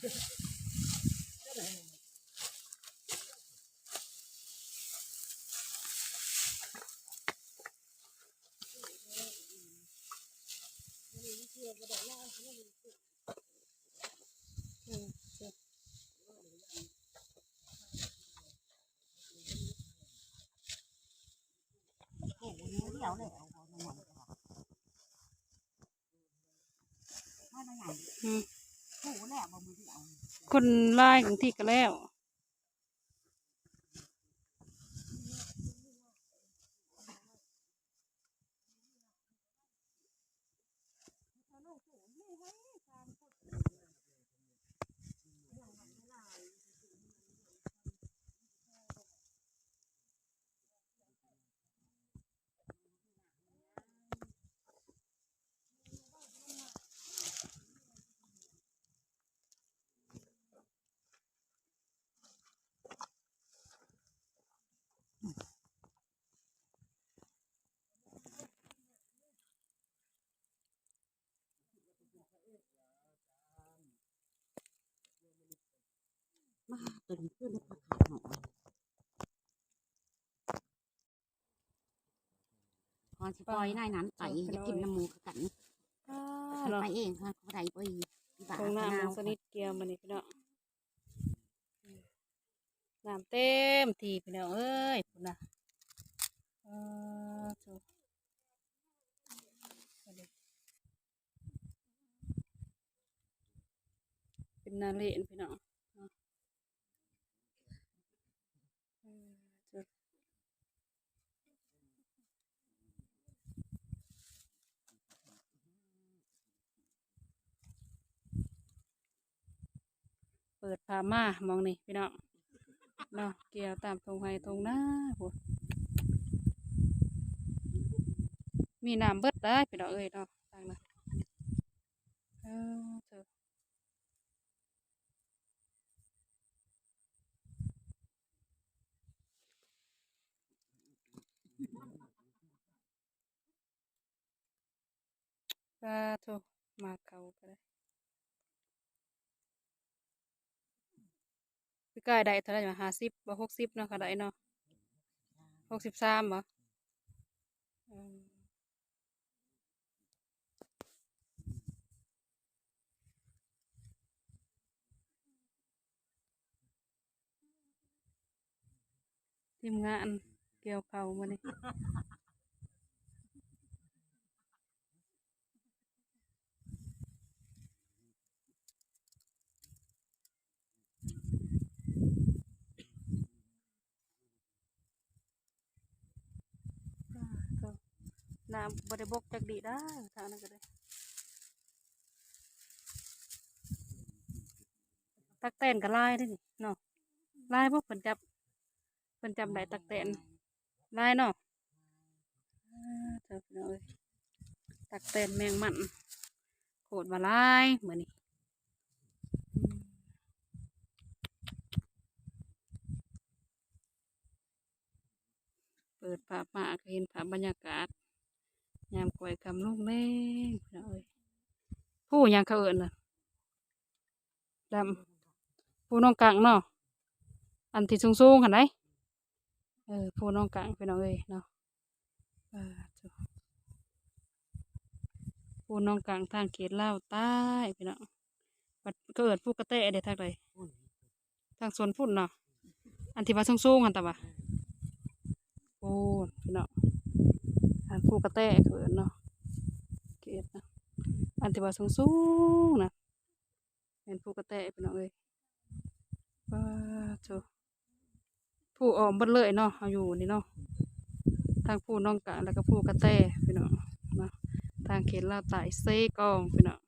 ອືມ ຄົນຫຼາຍບາງທີກໍແລ້ວ. ມາຕົວນີ້ຄືເປັນປາຂາດໜ້ອຍ ເຮົາຊິປ່ອຍນາຍນັ້ນໄປ ຢາກກິນນ້ຳໝູຄືກັນ. ເອີ ເນາະ ໄປເອງ ເຮົາບໍ່ໄດ້ ບໍ່ດີ ທົ່ງນາມັນສະໜິດກ່ຽວມື້ນີ້ພີ່ນ້ອງ. ນ້ຳເຕັມທີ່ພີ່ນ້ອງເອີຍ ພຸ້ນນະ. ເອີ ໂທ້ ເປັນນາເລນພີ່ນ້ອງເນາະ. ເອີ ໂທ້ ເປີດພາບມາໝ່ອງນີ້ພີ່ນ້ອງເນາະ ກ່ຽວຕາມທົ່ງໄຮ່ທົ່ງນາພຸ້ນ ມີນ້ຳເບິດໄດ໋ພີ່ນ້ອງເອີຍເນາະ ທາງນັ້ນ. ເອີ ໂທ້ ສາທຸ ໝາກເຂົ້າກໍໄດ້ ປີກາຍໄດ້ເທົ່າໃດຫວະ ຫ້າສິບບໍ່ ຫົກສິບເນາະ ເຂົາໄດ້ເນາະ ຫົກສິບສາມບໍ່? ເອີ ທີມງານກ່ຽວເຂົ້າມື້ນີ້ ນ້ຳບໍ່ໄດ້ບົກຈັກດີ້ໄດ໋ ທາງນັ້ນກໍໄດ້ ຕັກແຕນກໍຫຼາຍເດ້ນີ້ເນາະ ຫຼາຍບໍ່ ເພິ່ນຈັບ ເພິ່ນຈຳໄດ້ຕັກແຕນຫຼາຍເນາະ ເອີ ເຈົ້າ ພີ່ນ້ອງເອີຍ ຕັກແຕນແມງມັນ ໂຄດວ່າຫຼາຍມື້ນີ້ ເປີດພາບມາກໍເຫັນພາບບັນຍາກາດ ຍາມກ້ອຍຄ່ຳລົງແລງ ພີ່ນ້ອງເອີຍ ພູຫຍັງເຂົາເອີ້ນນະ? ດຳ ພູໜອງກັງເນາະ ອັນທີ່ສູງໆຫັ້ນໃດ໋ ເອີ ພູໜອງກັງພີ່ນ້ອງເອີຍເນາະ ປາດໂທ້ ພູໜອງກັງທາງເຂດລາວໃຕ້ພີ່ນ້ອງ ບັດເຂົາເອີ້ນພູກະແຕເດ້ ທາງໃດ ທາງສວນພຸ້ນເນາະ ອັນທີ່ວ່າສູງໆຫັ້ນຕະຫວາ ໂອ້ ພີ່ນ້ອງ ທາງພູກະແຕເຂົາເອີ້ນເນາະ ເຂດນະ ອັນທີ່ວ່າສູງໆນະ ແມ່ນພູກະແຕພີ່ນ້ອງເອີຍ ປາດໂທ້ ພູອ້ອມເບິດເລີຍເນາະ ເຮົາຢູ່ນີ້ເນາະ ທັງພູໜອງກາງ ແລ້ວກໍພູກະແຕພີ່ນ້ອງເນາະ ທາງເຂດລາວໃຕ້ເຊກອງພີ່ນ້ອງ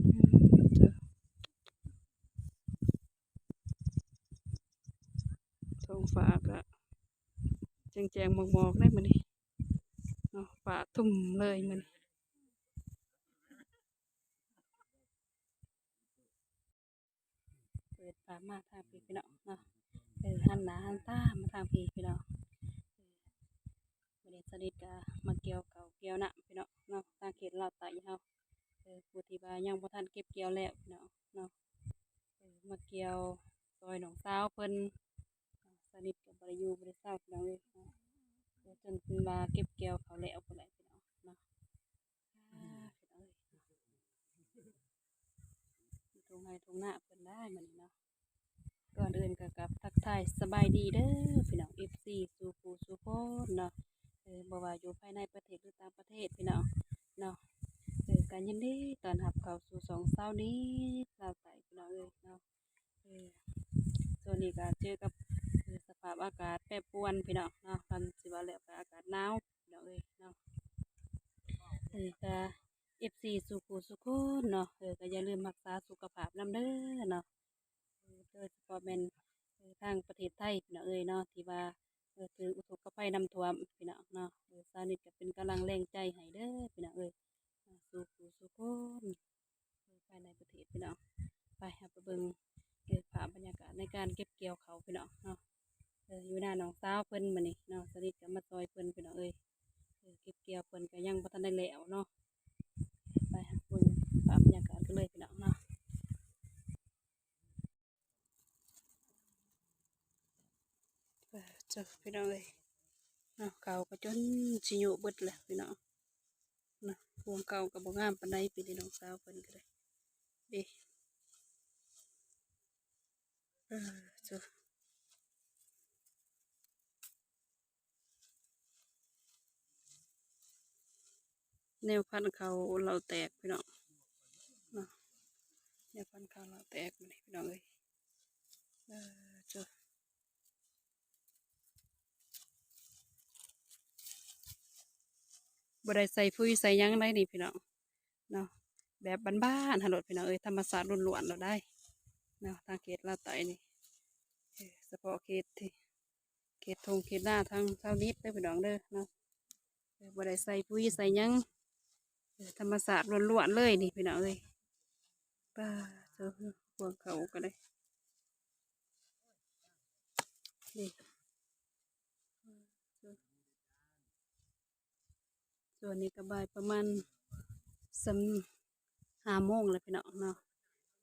ອືມ ເຈົ້າ ທ້ອງຟ້າກໍແຈ້ງໆໝອກໆເດ້ມື້ນີ້ເນາະ ຟ້າຄຶ້ມເລີຍມື້ນີ້ ເປີດພາບມາທາງພີ້ພີ່ນ້ອງເນາະ ເອີ ຫັນໜ້າຫັນຕາມາທາງພີ້ພີ່ນ້ອງ ເອີ ມື້ນີ້ສະນິດກໍມາກ່ຽວເຂົ້າກ່ຽວນ້ຳພີ່ນ້ອງເນາະ ທາງເຂດລາວໃຕ້ເຮົາ ເອີ ຜູ້ທີ່ວ່າຍັງບໍ່ທັນເກັບກ່ຽວແລ້ວເນາະ ເນາະ ເອີ ມາກ່ຽວຊ່ອຍນ້ອງສາວເພິ່ນ ສາວນິດກໍບໍ່ໄດ້ຢູ່ບໍ່ໄດ້ເຊົາ ພີ່ນ້ອງເອີຍເນາະ ເອີ ຈົນເພິ່ນວ່າເກັບກ່ຽວເຂົ້າແລ້ວພຸ້ນແຫຼະ ພີ່ນ້ອງເນາະ ອ່າ ພີ່ນ້ອງເອີຍ ຢູ່ທົ່ງໄຮ່ທົ່ງນາເພິ່ນໄດ້ມື້ນີ້ເນາະ ກ່ອນອື່ນກໍກັບທັກທາຍສະບາຍດີເດີພີ່ນ້ອງ ເອັຟຊີ ສູ່ຜູ້ສູ່ຄົນເນາະ ເອີ ບໍ່ວ່າຢູ່ພາຍໃນປະເທດ ຫຼື ຕ່າງປະເທດ ພີ່ນ້ອງເນາະ ເອີ ກໍຍິນດີຕ້ອນຮັບເຂົ້າສູ່ຊ່ອງສາວນິດລາວໃຕ້ ພີ່ນ້ອງເອີຍເນາະ ເອີ ຊ່ວງນີ້ກໍເຈີກັບ ເອີ ສະພາບອາກາດແປປວນ ພີ່ນ້ອງເນາະ ຄັນຊິເວົ້າແລ້ວກໍອາກາດໜາວ ພີ່ນ້ອງເອີຍເນາະ ເອີ ກໍ ເອັຟຊີ ສູ່ຜູ້ສູ່ຄົນເນາະ ເອີ ກໍຢ່າລືມຮັກສາສຸຂະພາບນຳເດີເນາະ ເອີ ໂດຍສະເພາະແມ່ນ ເອີ ທາງປະເທດໄທ ພີ່ນ້ອງເອີຍເນາະ ທີ່ວ່າ ເອີ ຖືກອຸທົກກະໄພນ້ຳຖ້ວມ ພີ່ນ້ອງເນາະ ເອີ ສາວນິດກໍເປັນກຳລັງແຮງໃຈໃຫ້ເດີ ພີ່ນ້ອງເອີຍ ເນາະ ສູ່ຜູ້ສູ່ຄົນ ພາຍໃນປະເທດ ພີ່ນ້ອງ ໄປ ເຮົາໄປເບິ່ງ ເອີ ພາບບັນຍາກາດໃນການເກັບກ່ຽວເຂົ້າ ພີ່ນ້ອງເນາະ ເອີ ຢູ່ນານ້ອງສາວເພິ່ນມື້ນີ້ເນາະ ສາວນິດກໍມາຊ່ອຍເພິ່ນ ພີ່ນ້ອງເອີຍ ເອີ ເກັບກ່ຽວເພິ່ນກໍຍັງບໍ່ທັນໄດ້ແລ້ວເນາະ ໄປ ເຮົາເບິ່ງພາບບັນຍາກາດກັນເລີຍ ພີ່ນ້ອງເນາະ ເອີ ເຈົ້າ ພີ່ນ້ອງເອີຍເນາະ ເຂົ້າກໍຈົນຊິໂຍະເບິດແລ້ວ ພີ່ນ້ອງ ນະ ພວງເຂົ້າກໍບໍ່ງາມປານໃດ ປີນີ້ນ້ອງສາວເພິ່ນກໍໄດ້ ເດ້ ເອີ ເຈົ້າ ແນວພັນເຂົ້າເລົາແຕກ ພີ່ນ້ອງເນາະ ແນວພັນເຂົ້າເລົາແຕກ ພີ່ນ້ອງເອີຍ ເອີ ເຈົ້າ. ບໍ່ໄດ້ໃສ່ຝຸ່ນໃສ່ຫຍັງໃດນີ້ພີ່ນ້ອງເນາະ ແບບບ້ານໆຫັ້ນໂລດພີ່ນ້ອງເອີຍ ທຳມະຊາດລ້ວນໆໂລດໄດ໋ເນາະ ທາງເຂດລາວໃຕ້ນີ້ ເອີ ສະເພາະເຂດທີ່ ເຂດທົ່ງເຂດນາທາງຊາວນິດເດີພີ່ນ້ອງເດີເນາະ ເອີ ບໍ່ໄດ້ໃສ່ຝຸ່ນໃສ່ຫຍັງ ເອີ ທຳມະຊາດລ້ວນໆເລີຍນີ້ພີ່ນ້ອງເອີຍ ປາດໂທ້ ພວງເຂົ້າກໍໄດ້ ນີ້ ຊ່ວງນີ້ກໍບ່າຍປະມານສ່ຳຫ້າໂມງແລ້ວພີ່ນ້ອງເນາະ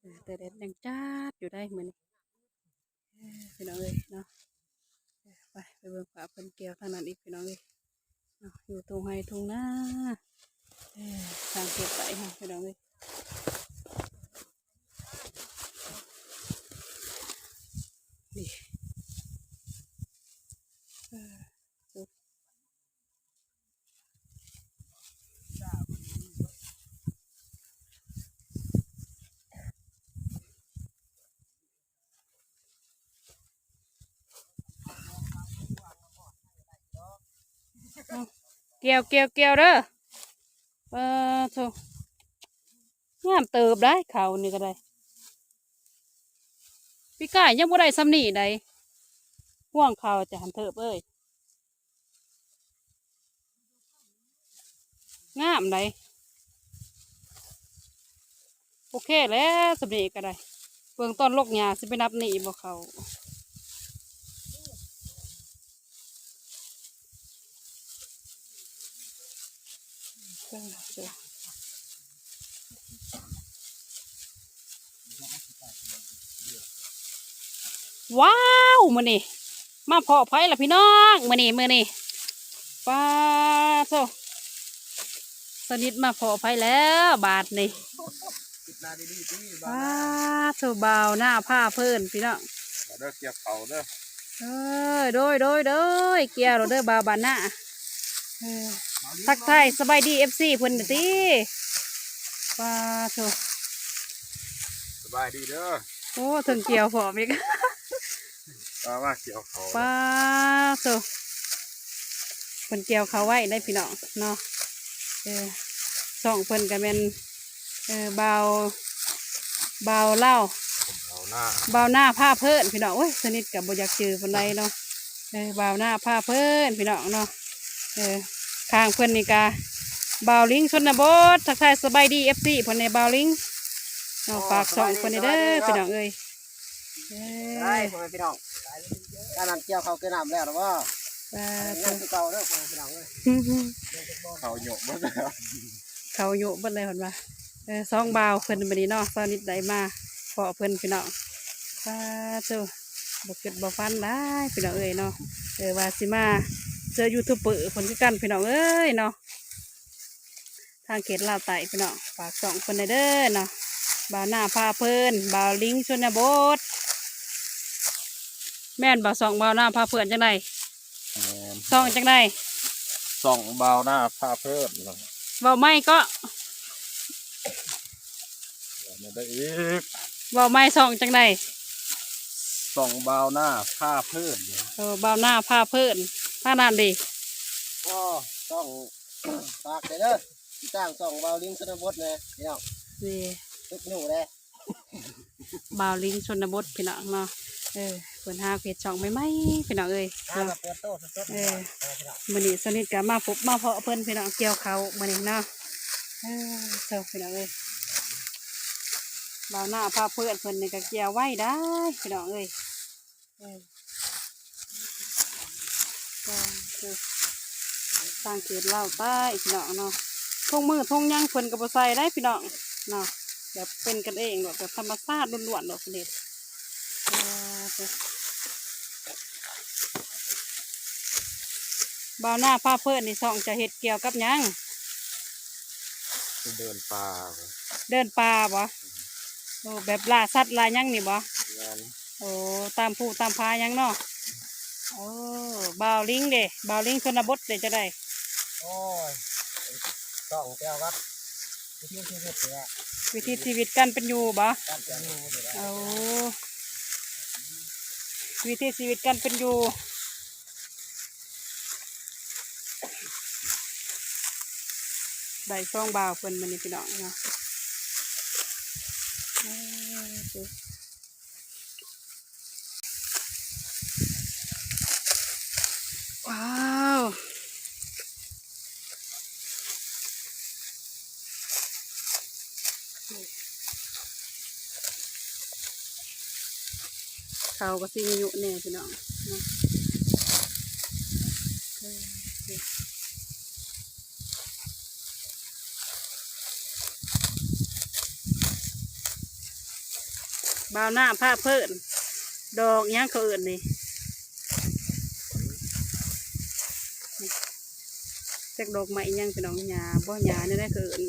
ເອີ ແຕ່ແດດຍັງຈ້າດຢູ່ໄດ໋ມື້ນີ້ ເອີ ພີ່ນ້ອງເອີຍເນາະ ເອີ ໄປ ໄປເບິ່ງພາບເພິ່ນກ່ຽວທາງນັ້ນອີກພີ່ນ້ອງເອີຍ ເນາະ ຢູ່ທົ່ງໄຮ່ທົ່ງນາ ເອີ ທາງເຂດໃຕ້ເຮົາພີ່ນ້ອງເອີຍ ນີ້ ເອີ ກ່ຽວ ກ່ຽວ ກ່ຽວເດີ ປາໂທ້ ງາມເຕີບໄດ໋ ເຂົ້ານີ້ກໍໄດ້ ປີກາຍຍັງບໍ່ໄດ້ສ່ຳນີ້ໃດ໋ ພວງເຂົ້າຈະຫັ້ນເທີບເອີຍ ງາມໃດ ໂອເຄແລ້ວ ສ່ຳນີ້ກໍໄດ້ ເບິ່ງຕອນລົກຫຍ້າຊິໄປນັບນີ້ບໍ່ເຂົ້າ ວ້າວ ມື້ນີ້ມາພໍ້ໃຜລະພີ່ນ້ອງ ມື້ນີ້ ມື້ນີ້ ປາໂທ້ ສາວນິດມາພໍ້ໃຜແລ້ວບາດນີ້ ຄິດໜ້າດີໆຕິ ປາໂທ້ ບ່າວນາພາເພີນພີ່ນ້ອງ ມາເດີ ກ່ຽວເຂົ້າເດີ ເອີ ໂດຍ ໂດຍ ໂດຍ ກ່ຽວແລ້ວເດີ ບ່າວບ້ານນາ ເອີ ທັກທາຍສະບາຍດີເອັຟຊີເພິ່ນຕິ ປາໂທ້ ສະບາຍດີເດີ ໂອ້ ເທິງກ່ຽວພ້ອມອີກ ວ່າ ວ່າກ່ຽວເຂົ້າ ປາໂທ້ ເພິ່ນກ່ຽວເຂົ້າໄວ້ໄດ໋ພີ່ນ້ອງເນາະ ເອີ ຊ່ອງເພິ່ນກໍແມ່ນ ເອີ ບ່າວ ບ່າວລາວ ບ່າວນາ ບ່າວນາພາເພີນພີ່ນ້ອງ ໂອ້ຍ ສາວນິດກໍບໍ່ຢາກຈື່ປານໃດເນາະ ເອີ ບ່າວນາພາເພີນພີ່ນ້ອງເນາະ ເອີ ຂ້າງເພິ່ນນີ້ກະບ່າວລິງຊົນນະບົດ ທັກທາຍສະບາຍດີເອັຟຊີເພິ່ນແດ່ ບ່າວລິງເນາະ ໂອ້ ຝາກຊ່ອງເພິ່ນແດ່ເດີ ສະບາຍດີ ພີ່ນ້ອງເອີຍ ເອີ ໄດ້ພໍ່ແມ່ພີ່ນ້ອງ ການນຳກ່ຽວເຂົ້າກ່ຽວນ້ຳແລ້ວລະບໍ່? ສາທຸ ຍັງຄືເກົ່າເດີພໍ່ແມ່ພີ່ນ້ອງເອີຍ ເຂົ້າໂຍະເບິດແລ້ວ ເຂົ້າໂຍະເບິດແລ້ວເພິ່ນວ່າ ເອີ ສອງບ່າວເພິ່ນມື້ນີ້ເນາະ ສາວນິດໄດ້ມາພໍ້ເພິ່ນພີ່ນ້ອງ. ສາທຸ ບໍ່ຄິດບໍ່ຝັນຫຼາຍພີ່ນ້ອງເອີຍເນາະ ເອີ ວ່າຊິມາເຈີຢູທູບເບີເພິ່ນຄືກັນພີ່ນ້ອງເອີຍເນາະ. ທາງເຂດລາວໃຕ້ພີ່ນ້ອງ ຝາກຊ່ອງເພິ່ນແດ່ເດີເນາະ ບ່າວນາພາເພີນ ບ່າວລິງຊົນນະບົດ. ແມ່ນບໍ່ ຊ່ອງບ່າວນາພາເພີນຈັ່ງໃດ? ແມ່ນ ຊ່ອງຈັ່ງໃດ? ຊ່ອງບ່າວນາພາເພີນ. ເວົ້າໃໝ່ເກາະ ເວົ້າໃໝ່ໄດ້ອີກ ເວົ້າໃໝ່ ຊ່ອງຈັ່ງໃດ? ຊ່ອງບ່າວນາພາເພີນ. ເອີ ບ່າວນາພາເພີນ ທາງນັ້ນເດ? ອໍ ຊ່ອງ ຝາກແດ່ເດີ ຕິດຕາມຊ່ອງບ່າວລິງຊົນນະບົດແດ່ພີ່ນ້ອງ. ນີ້ ຕຶກຢູ່ແດ່ ບ່າວລິງຊົນນະບົດພີ່ນ້ອງເນາະ. ເອີ ເພິ່ນຫາເຮັດຊ່ອງໃໝ່ໆພີ່ນ້ອງເອີຍ ຫາ ເນາະ ມາເປີດໂຕສົດໆ ເອີ ພີ່ນ້ອງ ມື້ນີ້ສາວນິດກະມາພົບມາພໍ້ເພິ່ນພີ່ນ້ອງ ກ່ຽວເຂົ້າມື້ນີ້ເນາະ. ເອີ ເຈົ້າພີ່ນ້ອງເອີຍ ບ່າວນາພາເພິ່ນ ເພິ່ນນີ້ກະກ່ຽວໄວໄດ໋ພີ່ນ້ອງເອີຍ. ເອີ ກໍຄືທາງເຂດລາວໃຕ້ພີ່ນ້ອງເນາະ ຖົງມືຖົງຫຍັງເພິ່ນກໍບໍ່ໃສ່ໄດ໋ພີ່ນ້ອງເນາະ ແບບເປັນກັນເອງໂລດ ແບບທຳມະຊາດລ້ວນໆໂລດເພິ່ນເຮັດ. ບ່າວນາພາເພີນນີ້ ຊ່ອງຈະເຮັດກ່ຽວກັບຫຍັງ? ເດີນປ່າ ເດີນປ່າບໍ? ໂອ້ ແບບລ່າສັດລ່າຫຍັງນີ້ບໍ? ແມ່ນ ໂອ້ ຕາມພູຕາມຜາຫຍັງເນາະ. ໂອ້ ບ່າວລິງເດ? ບ່າວລິງຊົນນະບົດເດ ຈັ່ງໃດ? ໂອ້ຍ ຕ້ອງກ່ຽວກັບວິຖີຊີວິດນີ້ແຫຼະ ວິຖີຊີວິດການເປັນຢູ່ບໍ? ການເປັນຢູ່ນີ້ແຫຼະ ໂອ້ ວິຖີຊີວິດການເປັນຢູ່. ໄດ້ສອງບ່າວເພິ່ນມື້ນີ້ພີ່ນ້ອງເນາະ. ວ້າວ ເຂົ້າກໍຊິອາຍຸແດ່ພີ່ນ້ອງເນາະ. ບ່າວນາພາເພີນ ດອກຫຍັງເຂົາເອີ້ນນີ້? ຈັກດອກໄມ້ຫຍັງພີ່ນ້ອງ ຫຍ້າບໍ່ ຫຍ້າແນວໃດເຂົາເອີ້ນ.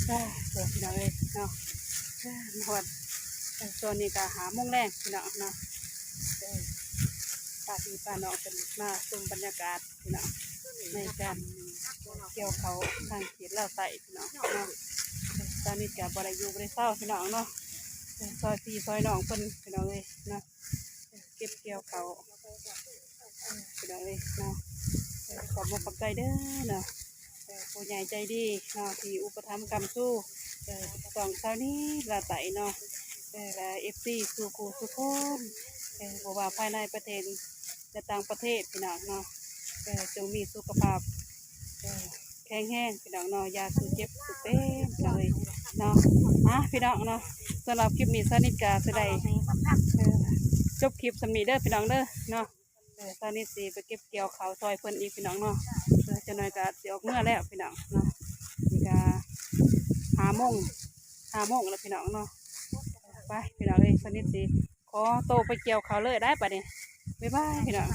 ໂອ້ ພີ່ນ້ອງເອີຍເນາະ ເອີ ມາຮອດ ເອີ ຕອນນີ້ກໍຫ້າໂມງແລງພີ່ນ້ອງເນາະ. ເອີ ພາພີ່ພານ້ອງເພິ່ນມາຊົມບັນຍາກາດພີ່ນ້ອງ ໃນການກ່ຽວເຂົ້າທາງເຂດລາວໃຕ້ພີ່ນ້ອງເນາະ. ເອີ ຕອນນີ້ກໍບໍ່ໄດ້ຢູ່ບໍ່ໄດ້ເຊົາພີ່ນ້ອງເນາະ ເອີ ຊ່ອຍພີ່ຊ່ອຍນ້ອງເພິ່ນພີ່ນ້ອງເອີຍເນາະ ເກັບກ່ຽວເຂົ້າ ເອີ ພີ່ນ້ອງເອີຍເນາະ. ເອີ ຂອບອົກຂອບໃຈເດີເນາະ ເອີ ຜູ້ໃຫຍ່ໃຈດີເນາະ ທີ່ອຸປະຖຳຄ້ຳຊູ ເອີ ຊ່ອງຊາວນິດລາວໃຕ້ເນາະ ເອີ ແລະ ເອັຟຊີ ສູ່ຄູ່ສູ່ຄົນ ເອີ ບໍ່ວ່າພາຍໃນປະເທດ ແລະ ຕ່າງປະເທດ ພີ່ນ້ອງເນາະ. ເອີ ຈົ່ງມີສຸຂະພາບ ເອີ ແຂງແຮງພີ່ນ້ອງເນາະ ຢ່າສູ່ເຈັບສູ່ເປັນພີ່ນ້ອງເອີຍເນາະ. ອ່າ ພີ່ນ້ອງເນາະ ສຳລັບຄລິບນີ້ ຊາວນິດກະຊິໄດ້ ເອີ ຈົບຄລິບສ່ຳນີ້ເດີພີ່ນ້ອງເດີເນາະ. ເອີ ຊາວນິດຊິໄປເກັບກ່ຽວເຂົ້າຊ່ອຍເພິ່ນອີກພີ່ນ້ອງເນາະ. ເອີ ຈັກໜ້ອຍກະຊິອອກເມືອແລ້ວພີ່ນ້ອງເນາະ ນີ້ກະຫ້າໂມງ ຫ້າໂມງແລ້ວພີ່ນ້ອງເນາະ. ໄປພີ່ນ້ອງເອີຍ ຊາວນິດຊິຂໍໂຕໄປກ່ຽວເຂົ້າເລີຍໄດ໋ບັດນີ້ ບາຍບາຍພີ່ນ້ອງ.